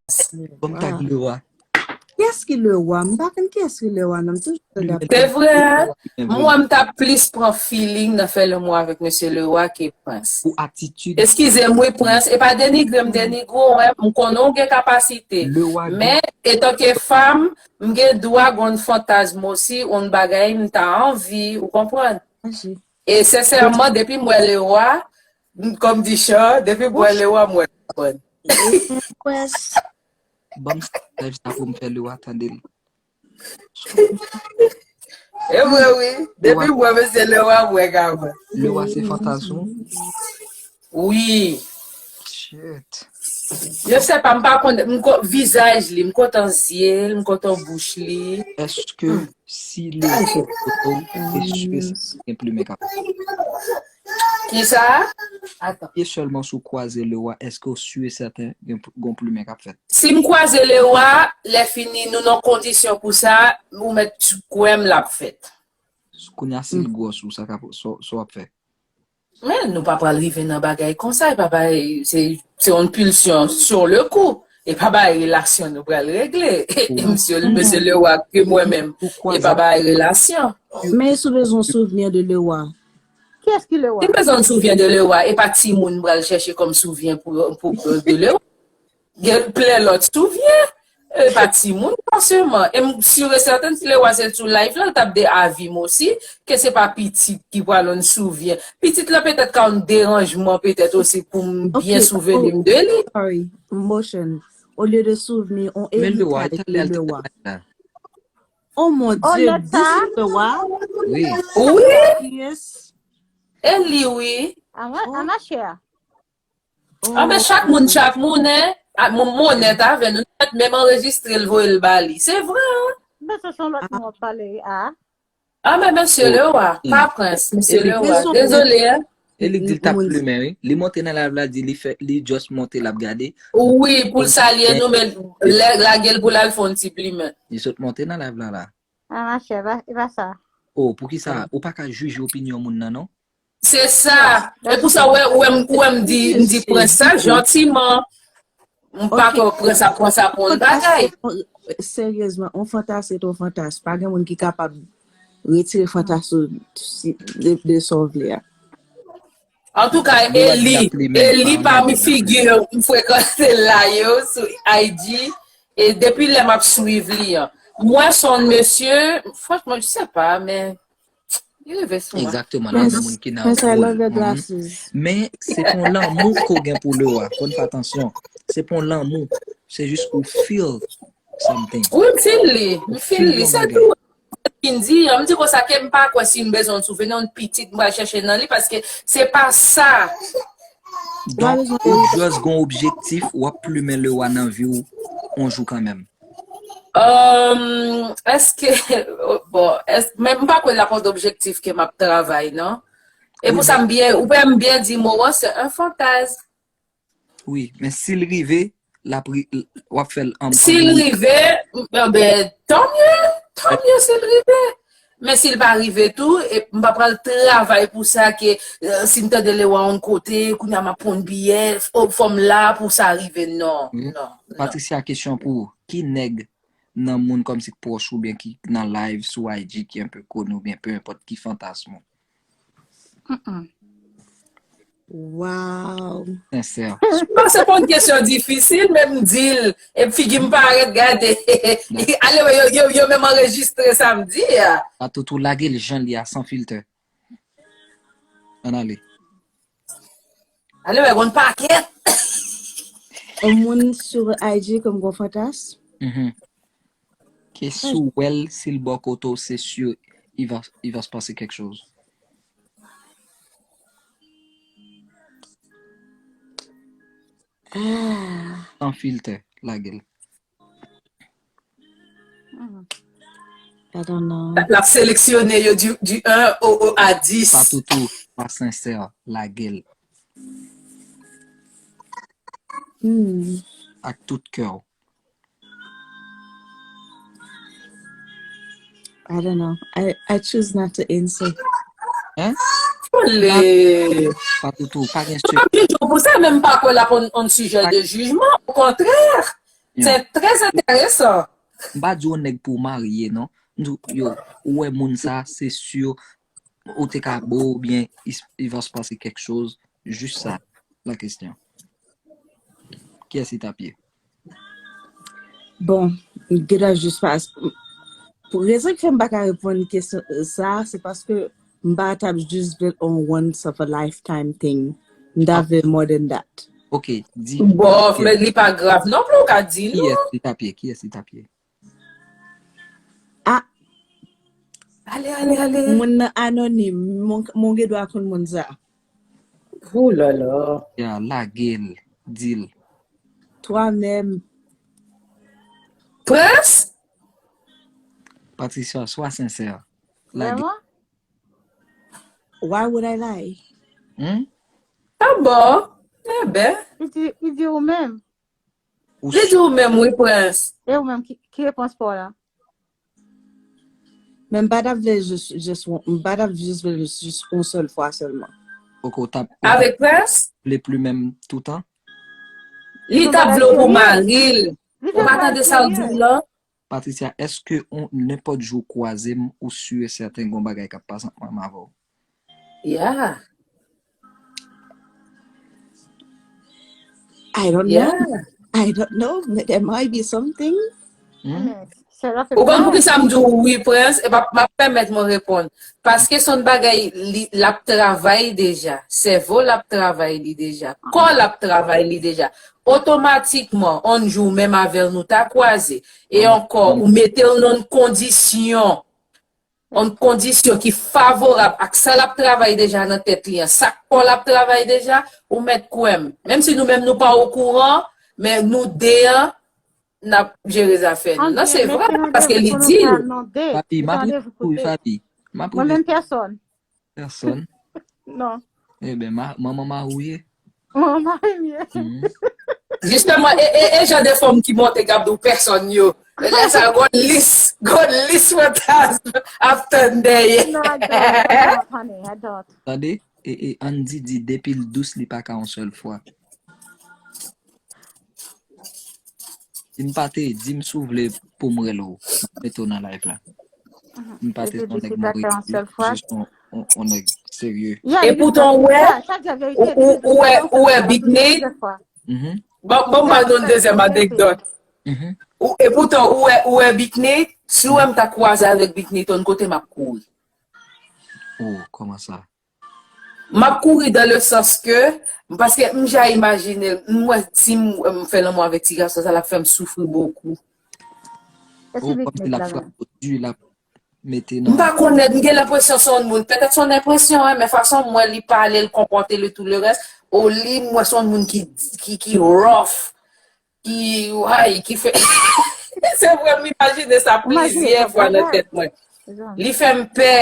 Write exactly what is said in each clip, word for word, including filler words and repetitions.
Bon, m tag Lewa. Kiyès ki Lewa? M pa konn kiyès ki Lewa, non, m toujou tande ap Se vre, hein? Mwen, m t ap plis pran feeling nan fè lanmou avèk mesye Lewa ke Prince. Pou atitid. Eskize m, wi, Prince. E pa denigre m, denigre w, hein. M konnen w gen kapasite. Lewa. Men, etanke fanm, m gen dwa gen yon fantasm osi, yon bagay m ta anvi, ou konprann? E sensèman, depi m wè Lewa, m- kòm di Chan, depi m wè Lewa, m wè Prince. Prince. Ban m save sa pou m fè Lewa tande l. E vre, wi. Depi m wè mesye Lewa, m wè Gabon. Lewa se fantasm ou? Wi. Shit. Yo se pa, m pa konn, m ko- vizaj li, m kontan zye l, m kontan bouch li. Èske si Lewa foto, èske si gen plimen k ap fèt? Kisa? Atan. E sèlman si w kwaze Lewa, èske w si e sèten gen pl- gon plimen k ap fèt? Si m kwaze Lewa, lè fini, nou nan kondisyon pou sa, ou mèt kwè m l ap fèt. Kounye a si l gwòs ou, sa k ap, sa w- sa w ap fè? Men nou pa pral rive nan bagay konsa, e pa bay, se se yon pulsyon sur le coup. E pa bay relasyon nou pral regle. E misye, mesye Lewa ke mwen menm, e pa bay relasyon. Men si w bezwen yon souvni de Lewa. Kiyès ki Lewa? Si m bezwen yon souvni de Lewa, e pa timoun m pral chèche kòm souvni pou, pou, de Lewa. Gen plen lòt souvni. E pa timoun, fòseman. E m si e sèten si Lewa se sou live la, l t ap de avi m osi, ke se pa pitit ki pral yon souvni. Pitit la petèt ka yon deranjman petèt osi pou m byen souveni m de li. Sorry, motion. Olye de souvni, on Men Lewa, eritaj talè de al te Lewa. la. Oh mon Dieu, Honnête, this hein? is Lewa. Wi. Wi, Yes. e li wi. Ama- Amache a. A men chak moun, chak moun, hein. A, moun onèt avè nou, nou mèt menm anrejistre l, voye l ba li. Se vre, hein. Men se son lòt moun w ap pale a. A men mesye Lewa, pa Prince, mesye Lewa. Dezole, hein. E li k di l t ap plimen, wi. Li monte nan live la, di li fè, li just monte, l ap gade. Wi, pou l salye nou, men lè lage l pou l al fè yon ti plimen. Li sot monte nan live la, la. A mache, e pa, e pa sa. Oh, pou ki sa? Ou pa ka jije opinyon moun nan, non? Se sa. E pou sa, ou wè, ou wè m, ou wè m di, m di Prince sa, jantiman. M pa kwè Prince ap pran sa pou yon bagay. Seryezman, on fantas se on fantas. Pa gen moun ki kapab retire fantas ou si- de, de sa w vle a. Antouka, e li, e li pami figi m frekante la yo sou I G. E depi lè m ap swiv li an. Mwen se yon mesye, franchman, je sais pas, men li rive sou mwen. Egzakteman, nan gen moun ki nan Prince, I love your Mhm. glasses. Men se pa yon lanmou ke w gen pou Lewa. Fò n fè atansyon. Se pa yon lanmou. Se jis ou feel something. Wi, m feel li. M feel li. Se tou. M di, m di konsa ke m pa kwè si m bezwen yon souvni, yon pitit, m pral chèche nan li, paske se pa sa. Donk, ou just gon objektif, w ap plimen Lewa nan vi w yon jou kanmenm. Um, èske, bon, èske, men m pa kwè l ap yon objektif ke m ap travay, non. E pou sa, m byen, ou wè m byen di mo an, se yon fantasm. Wi, men si l rive, l ap ri- l- w ap fè l an Si l rive, m- ben, tant mieux, tant mieux si l rive. Men si l pa rive tou, e m pa pral travay pou sa ke euh, si m tande Lewa yon kote, kounye a m ap pran biyè, fò fò m la pou sa rive. Non, non, non. Patricia, kesyon pou ou. Ki nèg nan moun kòmsi k pwòch ou byen ki nan live sou I G ki enpe koni ou byen pe enpòt ki fantasm ou? Wow. Sensè. Bon, se pa yon kesyon difisil, men m di l, e figi m parèt, gade. Ale, yo, yo, yo menm anrejistre sa m di a. Patoutou, lage l jan l ye a, san filtè. Ann ale. Ale, wè, gon pakèt. On moun sur I G ke m gon fantasm. Mhm. Ke si w wè l, si l bò kote w, se sûr, il va, il va se passer quelque chose. Ah, San filtè, lage l. I don't know. L ap seleksyone yo du, du un au, au, à dix. Patoutou, pa sensè, lage l. Hmm. Ak tout kè w. I don't know. I, I choose not to answer. Hein? Ole. Patoutou, pa gen Pou sa, menm pa kwè l ap on, on sijè de jijman. Okontrè, Se trè enteresan. M pa di w nèg pou w marye, non. M di w, yo, ou wè moun sa, se si ou te ka bo oubyen il va se pase kèk choz, jis sa, la kesyon. Kiyès li t ap ye? Bon, m gentan jis pas. Pou rezon ki fè m pa ka reponn kesyon sa, se paske m pa t ap jis vle on once of a lifetime thing. M ta vle more than that. Ok, di. Bof, men li pa grav non pli, ou ka di l. Kiyès li t ap ye? Kiyès li t ap ye? Ah, Ale, ale, ale. Moun nan anonim, mon, mon gen dwa konn moun sa. Ooh la la. Ya, lage l, di l. Toi menm. Prince? Patricia, sois sincère. Lage. Vraiment? Why would I lie? Hmm? Ah bon? Eh ben. Li di, li di ou menm. Ou Li di ou menm, wi, Prince. E ou menm, ki, ki repons pa w la? Men m pa t ap vle jis, jis, m pa t ap jis vle jis, jis yon sèl fwa sèlman. Ok, ou t ap Avèk Prince? Vle pli menm toutan? Li t ap vle w pou mari l. Ou pa tande sa l di w la? Patricia, èske on nenpòt jou kwaze m, ou si e sèten gon bagay k ap pase ant mwen avè w? Yeah. I don't know. Yeah. I don't know. There might be something. Hmm? Sè la fè Ou konn poukisa m di w wi, Prince? E pa, m ap pèmèt mwen reponn. Paske se yon bagay li, l ap travay deja. Sèvo l ap travay li deja. Kò l ap travay li deja. Otomatikman, on jou menm avè l nou ta kwaze. E ankò, ou mete l nan yon kondisyon. Yon kondisyon ki favorab ak sa l ap travay deja nan tèt li an. Sa kò l ap travay deja, ou mèt kwè m. Menm si nou menm nou pa okouran, men nou de an, n ap jere zafè nou. Non, se vre, paske li di l. Fabi, m ap ret pou ou, Fabi. M ap Mwen ret menm pèsòn. Pèsòn. Non. Eben, ma, manman mari w ye. Manman mari m ye. Mhm. Jisteman, e, e, e jan de fanm ki monte k ap di w pèsòn yo. E lè sa, gon lis, gon lis fantasm ap tann dèyè. No, I don't. I don't, honey, I don't. Tande, e, e Andy di depi l dous, li pa ka yon sèl fwa. Si m pa te, di m si w vle pou m rele w, mete w nan live la. M pa te Depi son dous, nèg li pa ka yon Moriti, sèl fwa. Jis on, on, on nèg serye. Yeah, E li di poutan, sa, ou wè, sa, sa di verite, ou, ou, ou wè, ou wè Big Nate, plizyè fwa. Mhm, bon, bon, m ba nou yon dezyèm anekdòt. mhm. Ou, e poutan, ou wè, ou wè Big Nate, si ou wè m ta kwaze avèk Big Nate, yon kote m ap kouri. Oh, kòman sa? M ap kouri dans le sens que, paske m ja imajine, m wè si m, m fè lanmou avèk ti gason sa, l ap fè m soufri bokou. E Oh, si Big kòmsi Nate l ap la frape menm? w di, l ap mete M nan pa konnen, m gen lenpresyon se yon moun, petèt se yon enpresyon, hein, men fason m wè li pale, l konpòte l, tout le rès, o li, m wè se yon moun ki, ki, ki rough, ki, way, ki fè, se vre, m imajine sa plizyè fwa nan tèt mwen. Li fè m pè.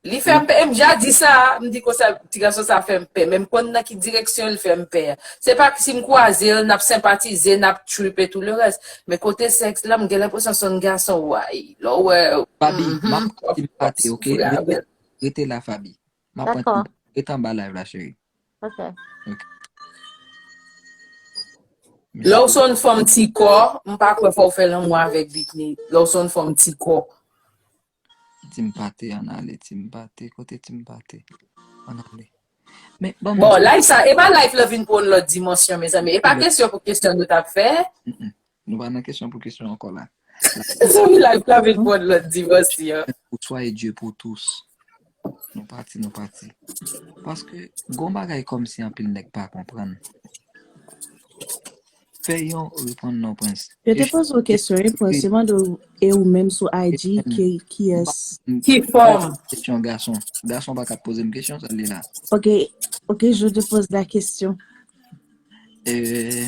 Li fè m pè. E m ja di sa, m di konsa, ti gason sa fè m pè. Men m konn nan ki direksyon l fè m pè. Se pa si m kwaze l, n ap senpatize, n ap trip e tout le rès. Men kote sèks la, m gen lenpresyon se yon gason, way. Lè w wè. Fabi, Mhm. m ap pran ti m pate, ok? Frè Rete, avè l. rete la, Fabi. M ap pran Dakò. ti, rete anba live la, cheri. Ok. Lè w se yon fanm ti kò, m pa kwè fò w fè lanmou avèk Big Nate. Lè w se yon fanm ti kò. Ti m pate, ann ale, ti m pate, kote ti m pate? Ann ale. Men, bon, Bon, live sa, e pa live la vin pou yon lòt dimansyon, mezanmi. E pa kesyon pou kesyon nou t ap fè. Mm-mm. Nou pa nan kesyon pou kesyon ankò la. Mezanmi, live la vin pou yon lòt dimansyon. Pour toi et Dieu pour tous. Nou pati, nou pati. Paske, gon bagay kòmsi anpil nèg pa konprann. Fè yon reponn non, Prince. Yo te poze w kesyon, wi, Prince. Yo mande w, e ou menm sou I G, ki, kiyès? Ki fòm? Kesyon gason. Gason pa ka poze m kesyon, sa li la. Ok, ok, je te pose la question. Euh,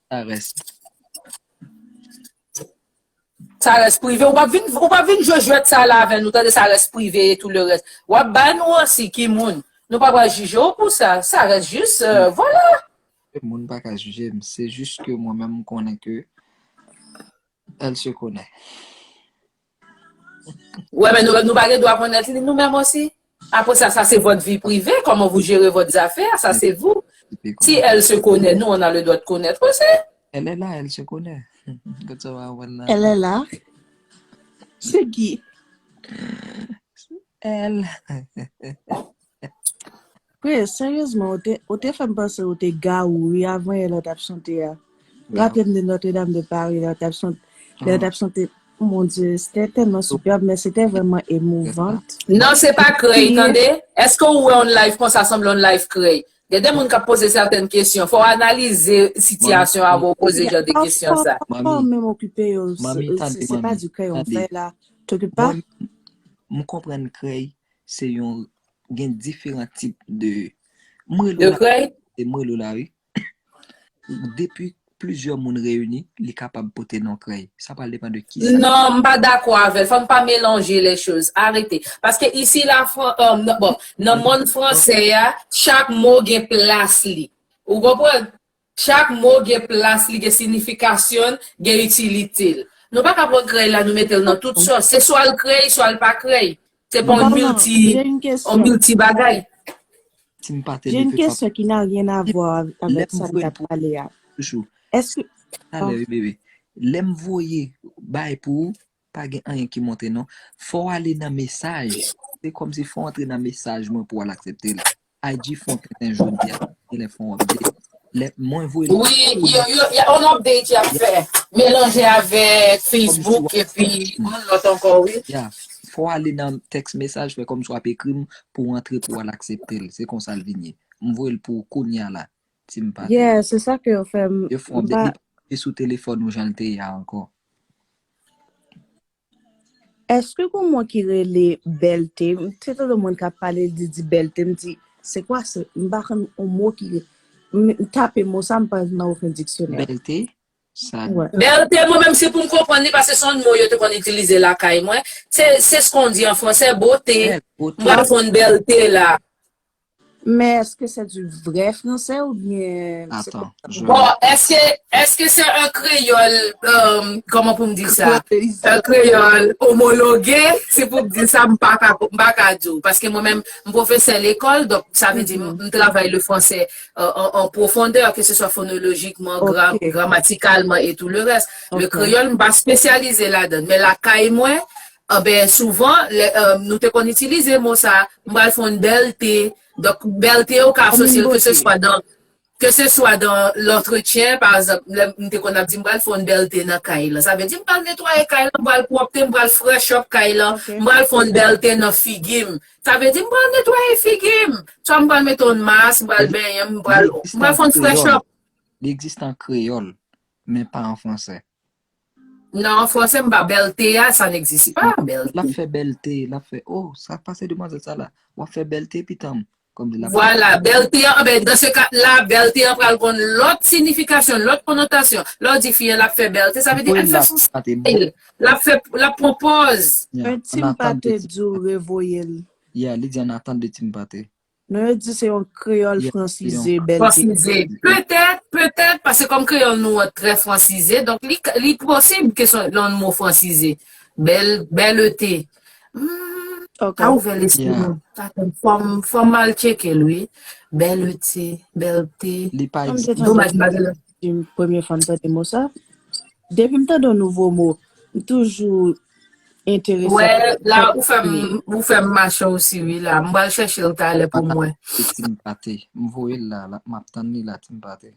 ça reste. Sa rès prive. Ou pa vin, ou pa vin jwe jwèt sa la avè nou, tande, sa rès prive e tout le rès. W ap bay nou osi ki moun. Nou pa pral jije w pou sa. Sa rès jis, euh, vwala. Moun pa ka jije m. Se jis ke mwen menm m konnen ke elle se connaît. Wè, men nou, nou pa gen dwa konnen li nou menm osi. Apre sa, sa se vòt vi prive, comment vous gérez votre affaire, sa se vou. Si elle se connaît, nous, on a le droit de connaître aussi. Elle est là, elle se connaît. Kote w a wè l la? Elle est là. C'est qui? Elle. Wi, seryezman, ou te, ou te fè m panse ou te gawou, wi, avan yè lè w t ap chante a. Raple m de Notre-Dame de Paris, lè w t ap chante, lè w t ap chante. Mon Dieu, c'était tellement superbe, mais c'était vraiment émouvant. Non, se pa krèy, tande. Èske ou wè yon live konsa sanble yon live krèy? Gen de moun k ap poze sètèn kesyon. Fò w analize sitiyasyon avan w poze jan de kesyon sa. Pa menm okipe yo. Se pa di krèy w fè la. T'occupe pas. Mwen, m konprann krèy, se yon, gen diferan tip de, m rele w la, se m rele w la, wi. Depi plizyè moun reyini, li kapab pote non krèy. Sa pral depann de kisa. Non, m pa dakò avè l. Fò n pa melanje les choses. Arete. Paske isi la, bon, nan mond fransè a, chak mo gen plas li. Ou konprann? Chak mo gen plas li, gen siyifikasyon l, gen itilite l. Nou pa ka pran krèy la, nou mete l nan tout sòs. Se swa l krèy, swa l pa krèy. Se pa yon milti, yon milti bagay. J'ai une question qui n'a rien à voir avec ça que tu as parlé. Est-ce que... Talè, wi, bebe. Lè m voye bay pou ou, pa gen anyen ki monte, non. Fò w ale nan mesaj. Se kòmsi fò w antre nan mesaj mwen pou w al aksepte l. I G fè yon tenten jodi a, genlè fè yon update. Lè mwen voye l. Wi, yo, yo, y a yon update y ap fè. Melanje avèk Facebook epi yon lòt ankò, wi. Ya, fò w ale nan tèks mesaj, fè kòmsi w ap ekri m pou w antre pou w al aksepte l. Se konsa l vin ye. M voye l pou ou kounye a la, Ti m pa te. Yeah, se sa ke yo fè m. Yo fè yon update, li pa sou telefòn ou jan l te ye a ankò. Èske gon mo ki rele bèlte? M te tande moun k ap pale, li di bèlte, m di, c'est quoi ça? M pa konn yon mo ki re-, m, m tape mo sa, m pa nan okenn diksyonè. Bèlte? Sa. Bèlte, mwen menm, se pou m konprann li, paske se yon mo yo te konn itilize lakay mwen. Se, c'est ce qu'on dit en français, beauté. M pral fè yon bèlte la. Men èske se du vrai français oubyen se... Bon, èske, èske se yon kreyòl, euh, kòman pou m di sa? Yon kreyòl omologe, se pou m di sa, m pa ka, m pa ka di w. Paske mwen menm, m pwofesè lekòl, donk sa vle di m, m travay le français, euh, en, en profondeur, que ce soit phonologiquement, gra-, grammaticalement et tout le reste. Le créole, m pa espesyalize ladan l. Men lakay mwen, anben, souvan, lè, euh, nou te konn itilize mo sa, m pral fè yon bèlte. Donk, bèlte, ou ka asosye l, ke se swa dan, ke se swa dan lantretyen, pa egzanp, lè m te konn ap di, m pral fè yon bèlte nan kay lan. Sa vle di, m pral netwaye kay lan, m pral pwòpte, m pral fresh up kay lan, m pral fè yon bèlte nan figi m. Sa vle di, m pral netwaye figi m. Swa m pral mete yon mas, m pral benyen m, m pral, m pral fè yon fresh up. Li egziste an kreyòl, men pa an fransè. Non, an fransè, m pa, bèlte a, ça n'existe pas, bèlte. L ap fè bèlte, l ap fè, oh, sa k pase demwazèl sa la? W ap fè bèlte, pitan m. Kòm di l ap fè. Vwala, bèlte an, ben, dans ce cas-là, bèlte an pral gon lòt siyifikasyon, lòt konotasyon. Lè w di fi an l ap fè bèlte, sa vle di, l ap fè sou style. L ap fè, l ap pran pòz. Ti m pa te di w revoye l. Yeah, li di an atant de Ti m pa te. Non, yo di se yon kreyòl fransize, bèlte. Fransize. Petèt, petèt, paske kòm kreyòl nou an trè fransize, donk li, li posib ke se yon mo fransize. Bèl, bèlte. Hmm, ka ouvè lespri nou. Atann, fò m, fò m al tcheke l, wi. Bèlte, bèlte. Li pa egziste. Domaj, m pa te... Premye fwa m tande mo sa. Depi m tande yon nouvo mo, m toujou enterese. Wè, la, ou fè m, ou fè m mache osi, wi, la. M pral chèche l talè pou mwen. Ti m pa te. M voye l la, la, m ap tann li la, Ti m pa te.